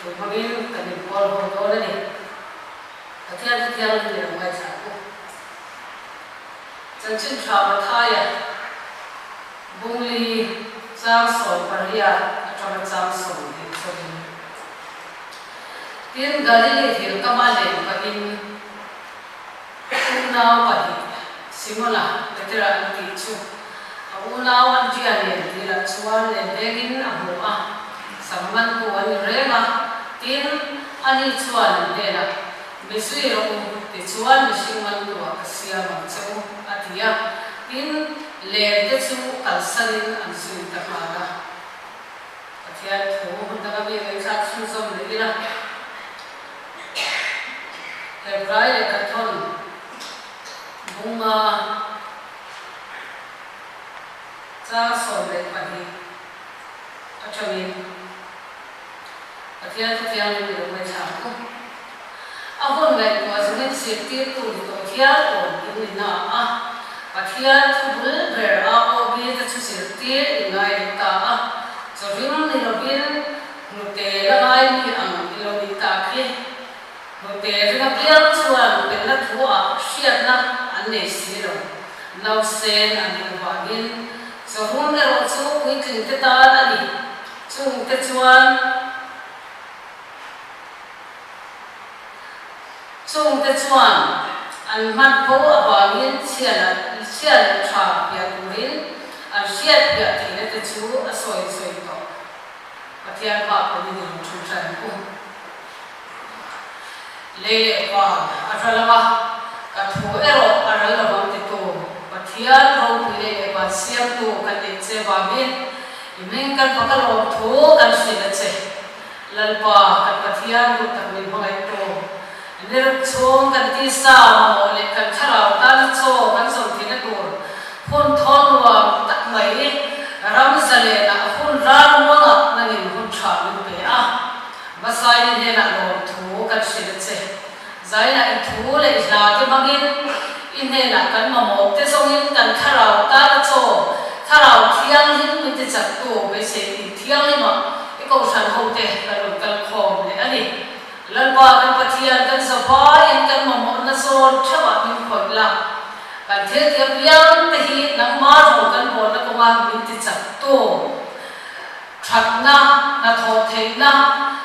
thu hmangin kan inpual ho dawn a ni. Pathian chu thianghlim i lo ngaithla ang u. Chanchin tha Mathaia Bungli chang 18 atanga chang 20 chawin. Tin, Galili dil kama len pahin unau pahnih Simona, Petera an tih chu a unau Andria nen dilah chuan len vengin a hmu a, Sangmantu an ni reng a. Tin, ani chuan an hnenah, Mi zui rawh u, tichuan mihring mantuah ka siam ang che u, a ti a. Tin, len te chu kalsanin an zui ta nghal a. Pathian thu hun danga mi ngaihthlak chhunzawm leh ila, Hebrai lehkhathawn bunga chang 12 atangin Pathian thu thianghlim i lo ngaithla ang u. A hun ngaihtuah zawngin zirtirtu ni tawh hial awm in ni na a, Pathian thu bul ber a aw bi te chu zirtir i ngai leh ta a, chawhring ni lovin hnute la ngai mi ang i lo nih tak hi. Hnute ring apiang chuan penna thu ah hriatna an nei si lo. Nausen an nih avangin chawhrum erawh chu puitling te tan a ni. Chungte chuan Chungte chuan an hman fo avangin chhiat chhia leh tha piah turin an hriat piah theihna te chu a sawi sawi tawh. Pathian bak kan in rawn thu hran u. Lei leh van a ral ang a, ka thu erawh a ral lovang titu Pathian ropui lei leh van siamtu kan neih che vangin i hming kan fak alawm thu kan hrilh a che. Lalpa kan Pathian duh tak min hmangaihtu, niruk chhung kan tisa mamawh leh kan thlarau tana chaw kan zawm theihna tur hun thawn nuam tak mai ram zalenah hun ralmuangah nangin hun tha min pe a. Hmasaini hnenah lawmthu kan hrilh a che. Zainah i thu leh i hla te hmangin i hnenah kan mamawh te zawngin kan thlarau tana chaw, thlarau thianghlim min ti chaktu beisei in thianghlimah i kohhran hote kan rawn kal khawm leh a ni. Lalpa kan Pathian kan zavaiin kan mamawhna zawn theuhah min khawih la. Kan thil ti apiang te hi nangmah ro kan bawlna kawnga min ti chaktu. Thatna, hnathawh theihna,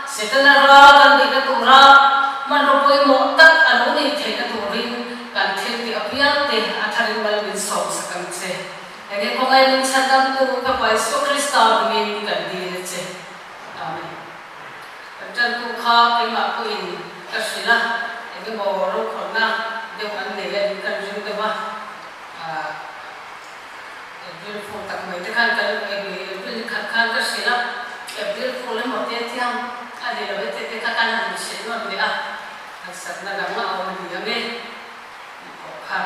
Setana ral kan neihna tura hmanraw pawimawh tak a lo nih theihna turin kan thil tih apiang te a tharin mal min sawm sak ang che. Enge khawngaih min chhandamtu ka Pa Isua Krista hmingin kan dil a che. Amen. Kan tantu kha keimah pawhin ka hrilh a, engemaw rokhawlhna deuh an nei a nih kan ring deuh a. April Fool tak mai te khan kan April ni khat khan ka hrilh a, April Fool emaw te thiang a ni lo e tih te kha kan han hrilh nawn leh a, harsatna dang a awm a ni ang e tih pawh kha.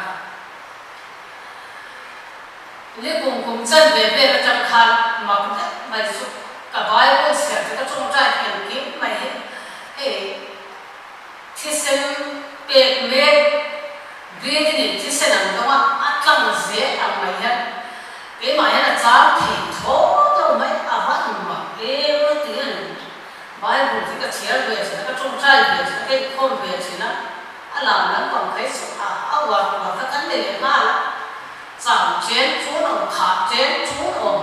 Ni kum kum chan ve vel atang khan mak deuh mai chu ka Bible chhiar te ka tawngtai engkim mai hi hei Thisen pek mek Green in thisen ang dawng a, a tlang zel ang mai hian keimah hian a chang thei thlawt lo mai, a va inmak em a ti a ni. Bible hi ka chhiar ve thin a, ka tawngtai ve thin a, ka inkhawm ve thin a, a lam lampang phei chu a a uar uar kha kan ni leh nghal a, chang chen chun awm, khah chen chun awm.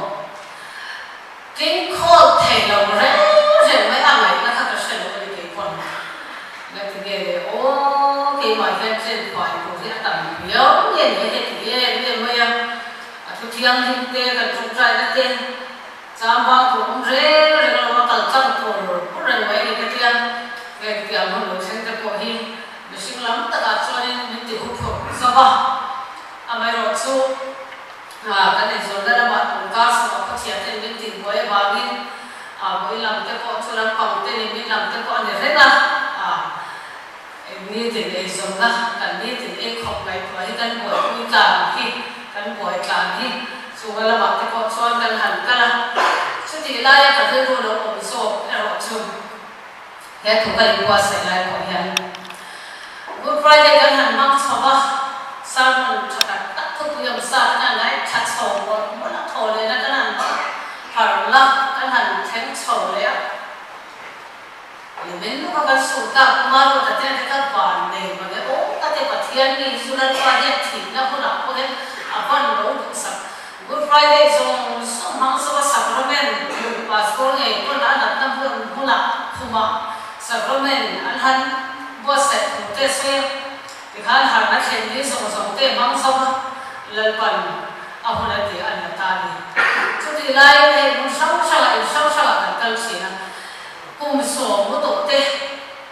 King khawl thei lo reng reng mai a ngaihna kha ka hre lo a ni kei pawn. Ngati nge le aw keimah hian chen fai tur hi a tam viau nge ni a heti em em mai a, a thu thianghlim te kan tawngtaina te chang vang tur awm reng reng lo a kal tlang tur pur reng mai a ni ka tia, heng tiang hun lo thleng te pawh hi mihring lam takah chuanin min ti huphurh zo va, amaherawhchu. Kan inzawrhna lamah tun kar sawmah khawchhiah ten min tihbuai avangin vawi lam te pawh chu lampang te ni min lam te pawh a ni reng a, nitin eizawnna kan nitin ei khawp ngaihtuah hi kan buaipui tlan hi kan buai tlan hi chunga lamah te pawh chuan kan han kal a, chutih laia ka rilru lo awm zawk erawh chu he thu ka inbuatsaih lai pawh hian Good Friday kan han hmang chho va, sermon tha tak tak thupui ang sa kan han ngaithla chho mawlh mawlh a, thaw lehna kan han hmang harh la, kan han thleng chho leh a. Nimin lawka kan suh tak kuma Ruata te te kha van nei mang e aw ka ti Pathian mi hi chu Lalpa hian thihna hunah pawh hian a van lo duhsak. Good Friday zawng zawng hmang zawka sacrament pastor ngei pawn a natna hmun hmunah khumah sacrament an han buatsaih thu te sawi a, tikhan harhna thlen ni zawng zawng te hmang zawka Lalpan a hun a ti a la ta a ni. Chutih laiin hei hmun hrang hrangah in hrang hrangah kan kal thin a. Kum 10 mu tawh te,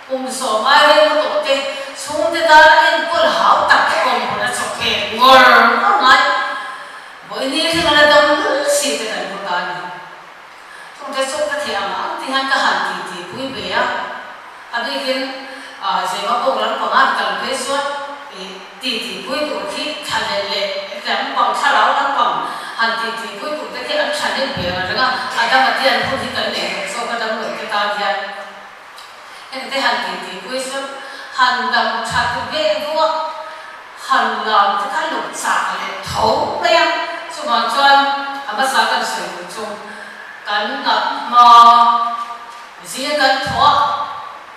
kum 10 ai rei mu tawh te, chhungte tan a enkawl hau tak te awm hun a chawk ve ngawr ngawr ngai. Vawi ni hring a la dam lul si te kan hmu ta a ni. Chungte chu ka thei ang ang ti hian ka han ti ti pui ve a. A bikin Zemabawk lam panga kal phei chuan ti ti pui tur khi thla leh leh lampang thlarau lampang han ti ti pui tur te khi an tha hnem ve ang reng a, a dam a tian hun hi kan nei tawh zawk a dam lo te tan hian heng te han ti ti pui chuan han dam that ve duah han lam te kha lo chak leh tho mai a, chuvang chuan a hmasa kan sawi duh chu kan ngah hma. Zing kan thaw a,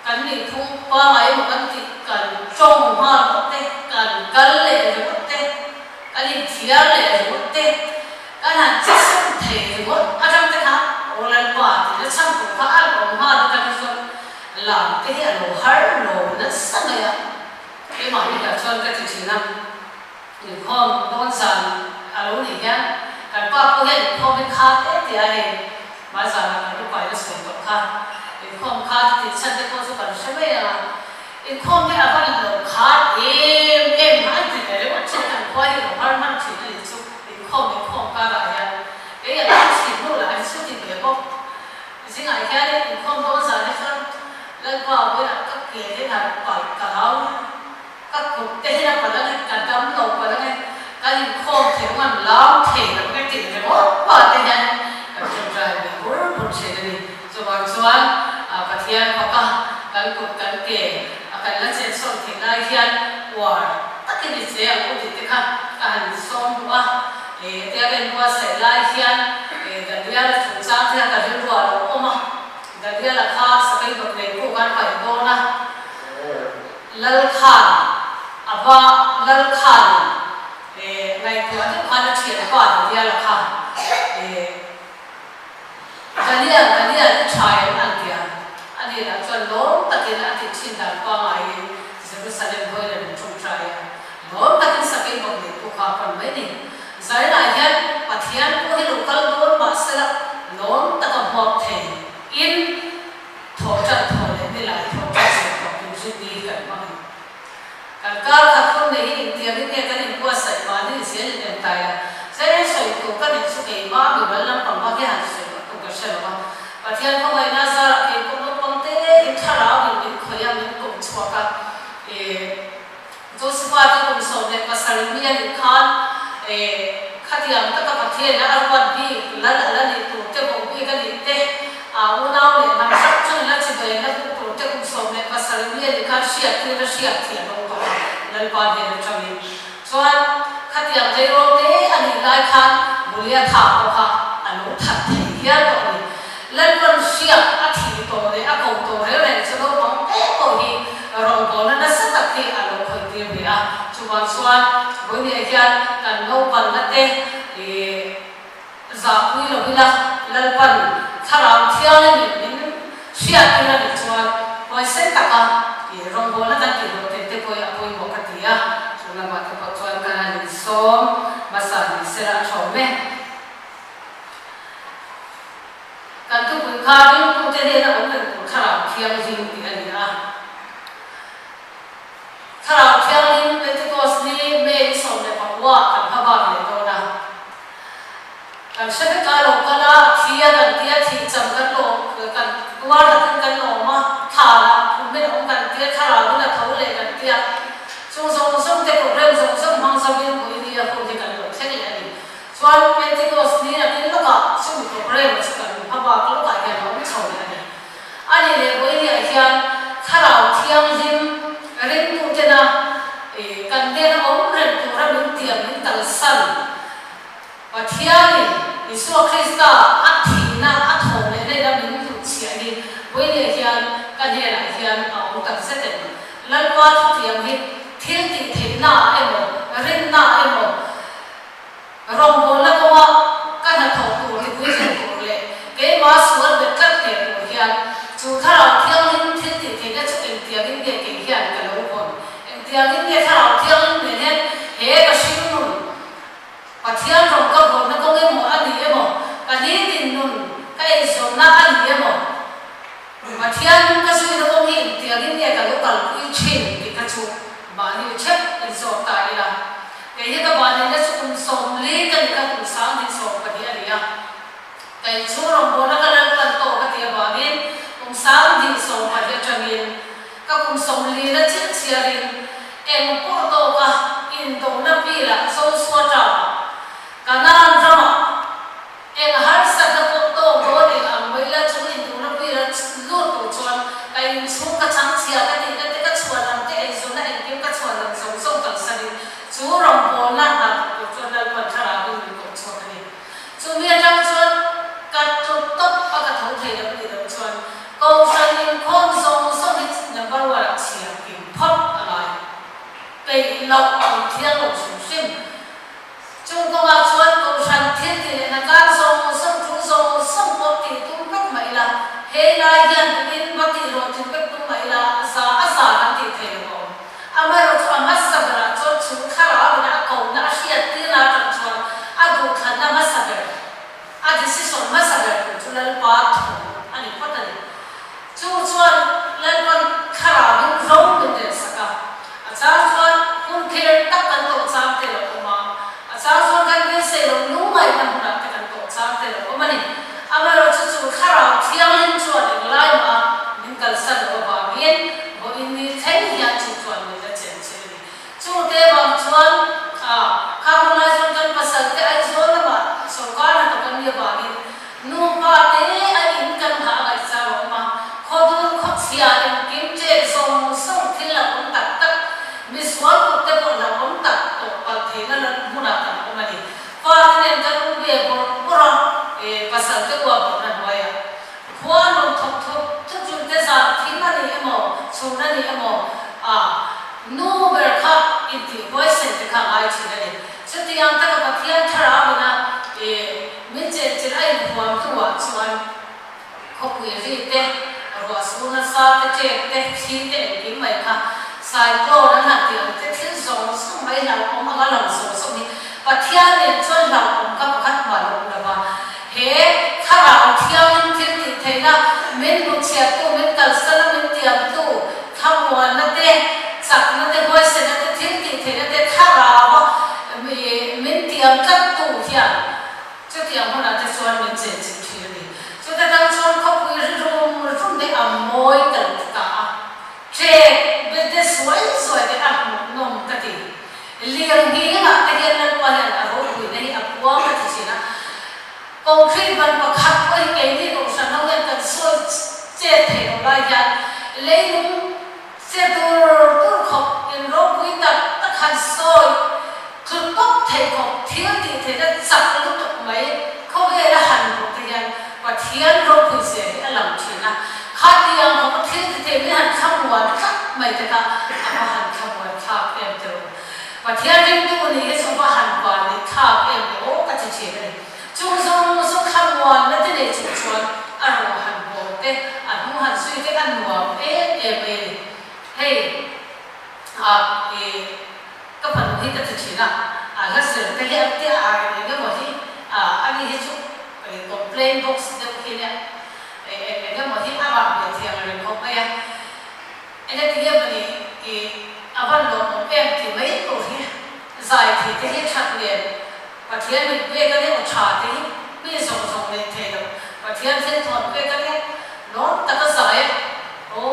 kan nihphung pangai emaw kan tih kan tawng nghal ringawt te, kan kal leh ringawt te, kan inthiar leh ringawt te, kan han che sawm thei ringawt atang te kha aw Lalpa tihna chhan tur kha a awm nghal atang hi chuan lam te hi a lo har lo nasa mai a, keimah hi lah chuan ka ti thin a. Inkhawm dawn zan a lo nih hian kan pa pawh hian inkhawm hi kha te te a hei hmai zanah kan upa in a sawi tawh kha inkhawm kha te tih chhan te pawh chu kan hre mai ang a, inkhawm hi a van lo khat em em hman thin leh ringawt thin kan khua hi lo har hman thin a nih chu inkhawm inkhawm karah hian kei a lam thin hnu lah hi chu ti ve bawk zingah hian inkhawm dawn zan hi chuan Lalpa vawilah ka ke te hian palh ka hlau. Ka kut te hian a palh ange, ka dam lo palh ange, kan inkhawm thei ang an lam thei lo ange tih ringawt pah te hian kan ṭawngṭai ve bur bur ṭhin a ni. Chuvang chuan Pathian faka kan kut kan ke a kan la chensawn theih lai hian uar takin i che ang u tih te kha ka han sawm duh a. Hetia ka inbuatsaih lai hian Daniel-a chungchang te kha ka rilru ah lo awm a, Daniel-a kha sakei bawk nei pawh kan paih dawn a. Lalkhan a va Lalkhan eh ngaihtuah deuh khan a thianpa Daniel-a kha eh Daniel Daniel i tha em an ti a, ani lah chuan lawm takin a tih thin dan pangaiin Jerusalem hawi leh min tawngtai a, lawm takin sakin bawk nei pawh kha a pan mai ni. Zainah hian Pathian pawh hi lo kal dawn mahsela lawm taka hmuak thei in Thawh ṭan thawh leh nilai thawh ṭan sawi tawh tur zin ni hi kan hmang ang. Kan kar khat hun nei hi engtiangin nge kan inbuatsaih mahni zel in en tai a, tlem sawi tur ka neih chu keimah mimal lampang bak hi han sawi loh tur ka hre lo a. Pathian khawngaihna zarah kei pawh naupang te in thlarau in min khawih a, min kum chhuak a, ih Josepha te kum 17 mi a nih khan ih khatiang taka Pathian a ruat bik lal a la nih tur te bawk bik a nih te, a unau leh hnam hrang hrang in a chibai na buk tur te kum 17 mi a nih khan hriat tir a hriat thiam a awm a, Lalpa hnen atangin chuan khatiang tleirawl te a nih lai khan Goliatha pawh kha a lo that thei hial tawh a ni. Lalpan hriak a thih tawh leh a ko tawh reng reng chu naupang te pawh hi rawngbawlna nasa tak hi a lo khawih tir ve a. Chuvang chuan vawinia hian kan naupanna te ih zahpui lo ila Lalpan thlarau thianghlim min hriat tir a nih chuan huaisen taka ih rawngbawlna kan tih hlawh theih te pawh hi a pawimawh ka ti a. Chu lamah te pawh chuan kan han insawm hmasa ni sela a tha awm e. Kan thupui kha ringtute hnena awm reng tur Thlarau Thianghlim tih a ni a. Thlarau Thianghlim Pentecost ni May 19 kan hma bak leh dawn a. Kan hre vek a, lo kal a, a thi a kan ti a, thih cham kan lawm, kan tuar takin kan lawm a, thla lah phumin a awm kan ti a, Thlarau in a tho leh kan ti a. Chung zawng zawng te program zawng zawng hmang zawngin Puini a hun hi kan lo thleng leh a ni. Chuan Pentecost ni nakin lawkah chumi program chu kan hma bak lawkah hian a awm chho leh a ni. A ni leh vawiiniah hian Thlarau Thianghlim ringtutena kan hnena awm reng tura min tiam min kalsan Pathianin Isua Krista a thihna a thawh leh lehna min hluhchhiah hi vawiiniah hian ka hnenah Engtiangin nge Thlarau Thianghlim nen hian he ka hringnun Pathian rawng ka vawnna kawng emaw a ni emaw, ka nitin nun ka eizawnna a ni emaw, Pathian ka zuina kawng hi engtiangin nge ka lo kalpui thin tih kha chu mahni theuh inzawt ta ila. Kei hi ka vanneihna chu kum 40 ka ni kha kum 2012 a ni a. Kei chu rawngbawlna ka lalpan tawh ka tih avangin kum 2012 atangin ka kum 40 na chiah chhiarin eng pawh tawka indona bilah Joshua Town-ah Kanaan ramah eng harsatna pawh tawk dawn eng ang mai la chu indona bila lut tur chuan ka inchhung ka changchhia ka tihna te ka chhuan ang te eizawnna engkim ka chhuan ang zawng zawng kalsanin chu rawngbawlna hna thawk tur chuan Lalpan thlarauin min kawh chhuak a ni. Chumi atang chuan ka tlu tawp a ka tho thei lo ni loh chuan Kohhran inkhawm zawng zawng hi number one ah chhiar kim phawt a ngai. Peih loh ang thiang lo hrim hrim. Chung kawngah chuan Kohhran thil ti leh hnatlak zawng zawng tul zawng zawng pawh tih tum vek mah ila, hei lai hian duhin va tih hlawhtlin vek tum mah ila za a za kan tih thei lo awm. Amaherawhchu a hmasa berah chuan chu thlarau ina a kohna a hriat tirna atang chuan a duhthlanna hmasa ber, a decision hmasa ber tur chu Lalpa thu a ni phawt a ni. Chu chuan Lalpan thlarauin ro min rel sak a, a chang chuan hun kher tak kan tawh chang te lo awm a, a chang chuan kan beisei lo lungngaihna hmunah te kan tawh chang te lo awm a ni. Amaherawhchu chu thlarau thianghlim chuan englai mah a min kalsan loh avangin vawiin ni thleng hian chu chuan min la chen chilh a ni. Chu te vang chuan kha hun lai chuan kan pasal te Aizawl lamah sawrkar hnathawk an nih avangin nupa te a in kan nghah a ngaih chau a awm a, khawdur khawchhia engkim ṭek zawng zawng thil la awm tak tak, misual kut te pawh la awm tak tawh palh theihna hmunah kan awm a ni. Pa te nen kan awm ve bawrh bawrh a, pasal te uap bawrhna hnuaiah khua an rawn thawk thawk thut chu te zan thim a ni emaw, chhun a ni emaw, a nu ber kha intih huaisen te kha a ngai thin a ni. Chutiang taka Pathian thlarau ina min chenchilh a inhuam hnuah chuan Khawpui ri te, ruah sur nasa te, ṭek te, thli te engkim mai kha cyclone an han tih ang te thil zawng zawng mai hlauhawm anga lang zawng zawng hi Pathian nen chuan hlauhawm kha pakhat hmah lo awm lo va. He thlarau thiangin thil tih theihna min hmuchhiattu, min kalsana min tiamtu, thlamuanna te, chakna te, huaisenna te, thil tih theihna te thlarau min tiam tlattu hian Chutiang hunah te chuan min chenchilh thin a ni. Chuta tang chuan khawpui ri rum rum te a mawi ka lo ti ta a. Ṭek bet te suai suai te a hmuh nawm ka ti. Liang nghingah te hian Lalpa hian a ropuina hi a puang ka ti thin a. Concrete ban pakhat pawh hi keini kohhran ho hian kan sawi chet thei lo lai hian leilung Che dur dur khawp in ropui tak tak han sawi tlu tawp thei khawp thil tih theihna chak lutuk mai khawvel a han hmuh te hian Pathian ropui zia hi a lang thin a, khatiang khawp a thil ti thei min han thlamuan tlat mai te kha a va han thlamuan thlak em teh u. Pathian ringtu nih hi chu va han van nih thlak em le aw ka ti thin a ni. Chung zawng zawng thlamuanna te nei chung chuan a rawh han bawl te, a hnung han zui te a nuam em em mai a ni. Hei a i ka fanu hi ka ti thin a, a hla zir te hi an tia a eng emaw hi a ani hi chu complain box deuh hi nia eng emaw hi a rah ve thiang reng khawp mai a. Engatinge mawni i a van lawmawm em ti mai tur hi zai thei te hi that nen Pathian min pek a nia aw tha te hi mi zawng zawng neih thei lo Pathian thil thawn pek a nia lawm tak a zai a aw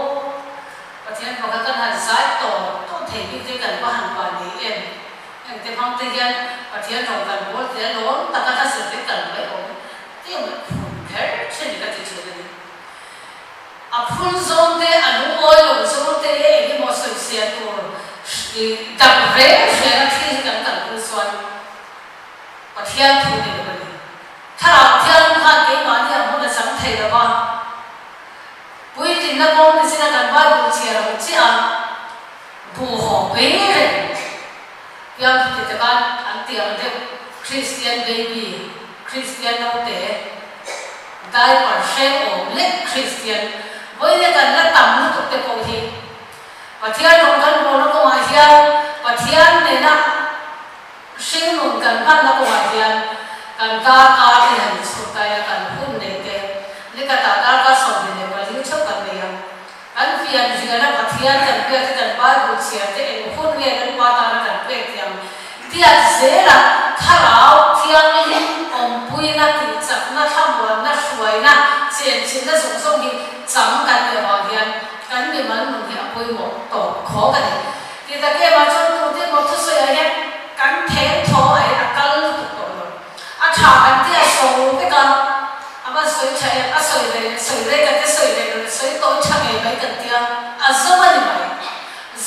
Pathian pakhat kan han zai tawng tawng thei bik te kan va han van ni em heng te hmang te hian Pathian rawng kan bawl te a lawm tak a hla zir te kal mai awm tiang mai phun kher thin ka ti thin a ni. A phun zawng te, a lungawi lo zawng te leh eng emaw sawisel tur dang reng reng a thil hi kan kalpui chuan Pathian thu ni lo a ni. Thlarau Thianghlim khan keimahni a hmun a chang thei lo va, puitlinna kawng ni chin a kan Bible chhiar ang chiah a, buhhawm mai reng piang chuti takan an ti ang deuh Christian baby, Christian naute, Diaper hrehawm lek Kristian vawiin kan la tam lutuk te pawh hi Pathian rawng kan bawlna kawngah hian. Bible chhiar te eng hun nge Lalpa tana kan pek tih ang tiat zela Thlarau Thianghlim awmpuina, tihchakna, thlamuanna, hruaina, chenchilhna zawng zawng hi chang kan nih avang hian kan mimal nun hi a pawimawh tawp khawk a ni. Ti tak em ah chuan tute emaw thusawiah hian kan then thaw a hian a kal lutuk tawh lo. A tha kan tia sawi vek a, a van sawi tha em, a sawi ve leh sawi rei kan tia sawi ve lo leh sawi tawi tha ngei mai kan tia, a zo a ni mai.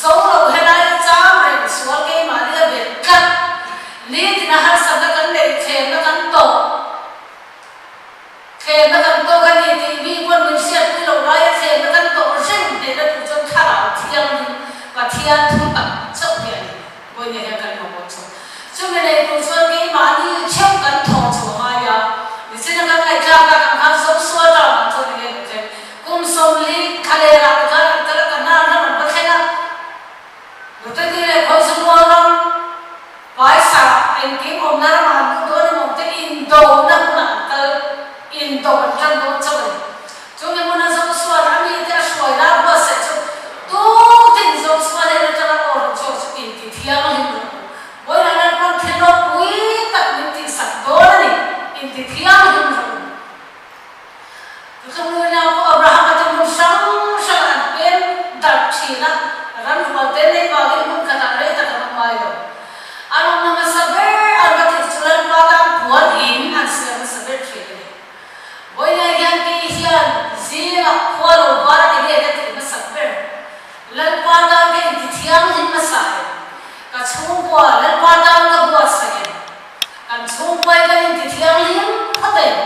Zo lo helai a chang reng sual keimahni a bet tlat. Nitin a harsatna kan neih thlemna kan tawh. Thlemna kan tawk a ni tih mi pawn min hriatpui loh laia thlemna kan tawh reng hnehna tur chuan Thlarau Thianghlim Pathian thu tak chauh hi a ni. Vawiin hian kan mamawh chu. Chumi nei tur chuan keimahni theuh kan thawh chu a ngai a. Nichina kan ngaihthlak tak ang khan Joshua ram ang chuan enge kan thleng? Kum 40 thla lehah te khan an kal a, Kanaan ram an va thleng a. Nutati leh Khawizungaw ram paisa engkim awmna ramah an luh dawn emaw te indona hmunah an kal, indo an tan dawn chauh a ni. Chumi hmuna Joshua a mite a hruai lai buatsaih chu tukin Joshua hnen atanga aw rawn chhuak chu inti thianghlim rawh u. Vawiin Lalpan thil ropui tak min tihsak dawn a ni, inti thianghlim rawh u. Thutlungluina pawh Abrahama te hmun hrang hrang an pem darh thin a, ram rual te nei vangin hmun khatah rei tak an awm ngai lo. An awmna hmasa ber an va tih chu Lalpa tan puan in an siam hmasa ber thin a ni. Vawiinah hian kei hian zingah khua lo var enge ka tih hmasak ber? Lalpa tan ka inti thianghlim hmasa em? Ka chhungkua Lalpa tan ka buatsaih em? Kan chhungkua hi kan inti thianghlim phawt em?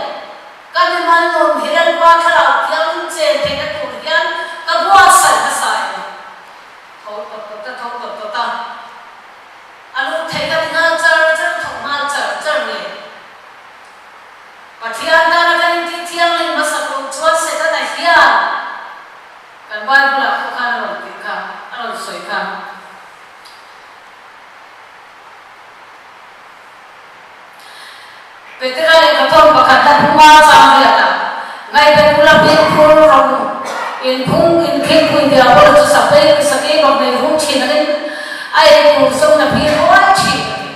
Ka mimal nun hi Lalpa thlarau thianghlim chen theihna tur hian ka buatsaih hmasa em? Tho tawt tawt a, tho tawt tawt a, a luh theih ka ti nghal char char, thawk nghal char char nge? Pathian tana kan intih thianghlim hmasak loh chuan Setana hian kan Bible-ah pawh khan a rawn tih kha, a rawn sawi kha. Petera lehkha thawn pakhat a hnunga chang riatah, Ngaihven ula fimkhur rawh u, inphung inkhingpui diabola chu sakei sakei bak nei rum thin angin a ei tur zawng na phir ruai thin a ti.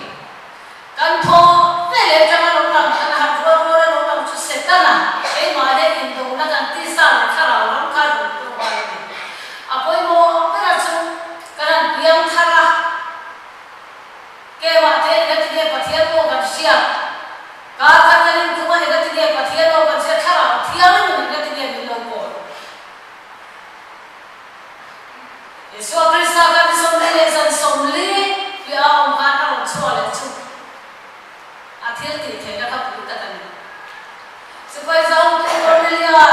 Kan thaw ve leh atanga lo lang kan harh rual rual a lo lang chu Setana keimah hian indona kan tisa leh thlarau ram kha a rawn tur nghal a ni. A pawimawh bera chu kan han piang thar a, keimah te engatinge Pathian aw kan hriat, kar khat kan inkhum a engatinge Pathian aw kan hriat, thlarau thianghlim engatinge min lo kawl. Isua Krista kha ni 40 leh zan 40 piah a awm khan a rawn chhuah leh chu a thil tih theihna kha pui tak a ni. Sipai Zautu Cornelia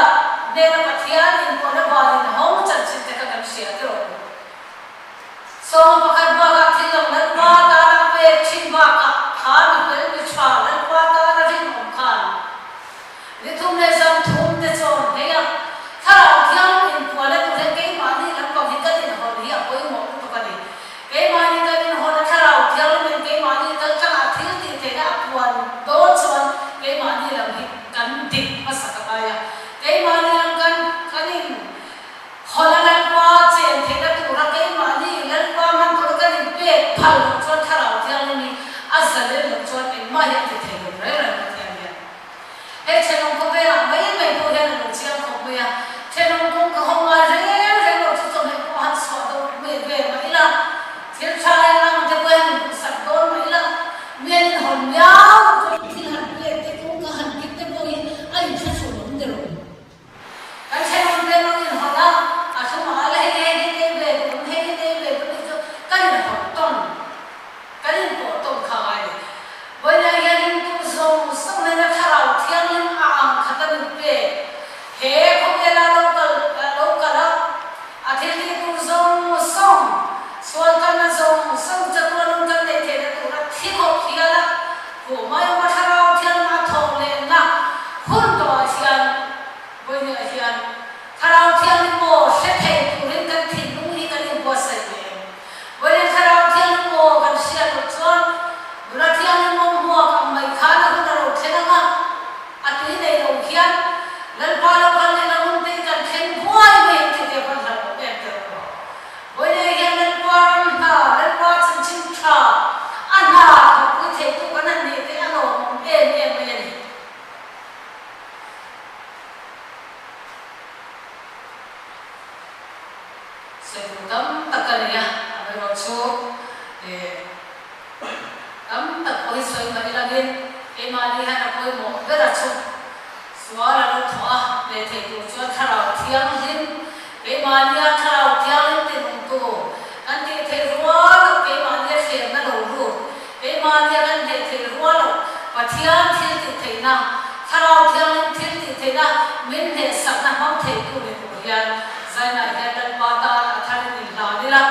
hnena Pathian inpawhna vanin hawng chanchin te kha kan hria tirh u. Sawma pakhat bakah thil lo Lalpa tana a pek thin bakah kha mi fel mi tha Lalpa tana rinawm khan Ni thum leh zan thum te chawn hmei a, Thlarau Thianghlim inpuahna tur hian keimahni lampang hi kan inhawn hi a pawimawh lutuk a ni. Keimahni kan inhawn a Thlarau Thianghlimin keimahni kal tlangah thil tih theihna a puan dawn chuan keimahni lam hi kan dik hmasak a ngai a. Keimahni lam kan kan in hawn a Lalpa chen theihna tura keimahni Lalpa hman tura kan inpek phal loh chuan Thlarau Thianghlim hi a zalen loh chuan engmah hi a ti thei lo reng reng Pathian hian. He thenawm khawvelah mai mai pawh hian a lo chiang khawp mai a, thenawm kawng ka hawng ngai reng reng lo chu chawhmeh pawh han chhuah deuh mai ve mah ila, thil tha eng ang te pawh hian inhmuhsak dawn mah ila, mi an inhawn miau chuan thil han pek te kawng ka han kip te pawh hi a inthlahrun awm der awm. Kan thenawm te lo inhawn a, a thumah a la hei hei hi nei ve duh awm, hei hi nei ve duh ni chu kan inhawn tawn. Hneh thei tur chuan Thlarau Thianghlim, keimahnia Thlarau Thianghlim tinungtu kan tih theih rual loh, keimahnia thlemna lo lut, keimahnia kan hneh theih rual loh, Pathian thil tih theihna, Thlarau Thianghlim thil tih theihna min hnehsakna hmang theitu ni tur hian Zainah hian Lalpa tan a tharin inhlan ila,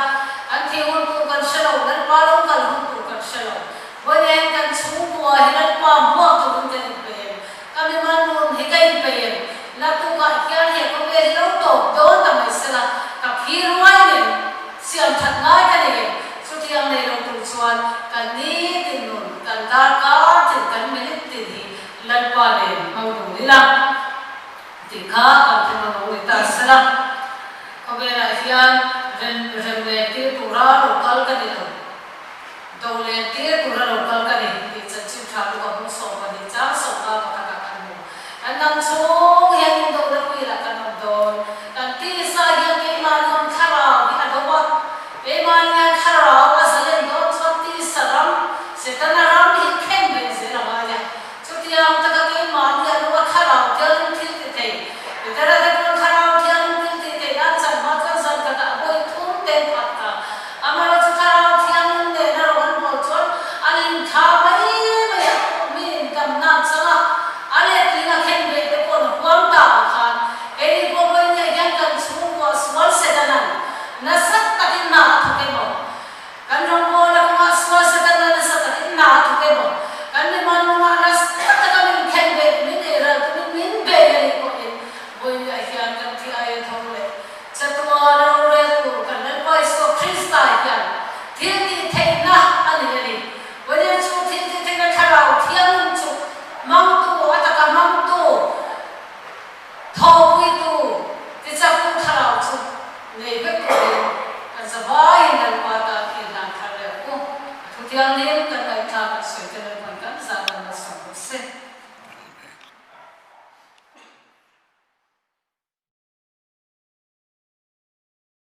kan thih hun tur kan hre lo, Lalpa lo kal hun tur kan hre lo. Vawiin kan chhungkua hi Lalpa hmuak turin kan inpeih em? Ka mimal nun hi ka inpeih em? Naktukah hian he khawvel hi lo tawp dawn ta mai sela, ka phir ruai ngem? Siam that ngai ka nei em? Chutiang nei lo tur chuan kan nitin nun, kan darkar tin, kan minute tin hi Lalpa nen hmang dun ila tih kha kan thil lo ni ta sela. Khawvelah hian rem rem len tir tura lo kal ka ni lo. Do len tir.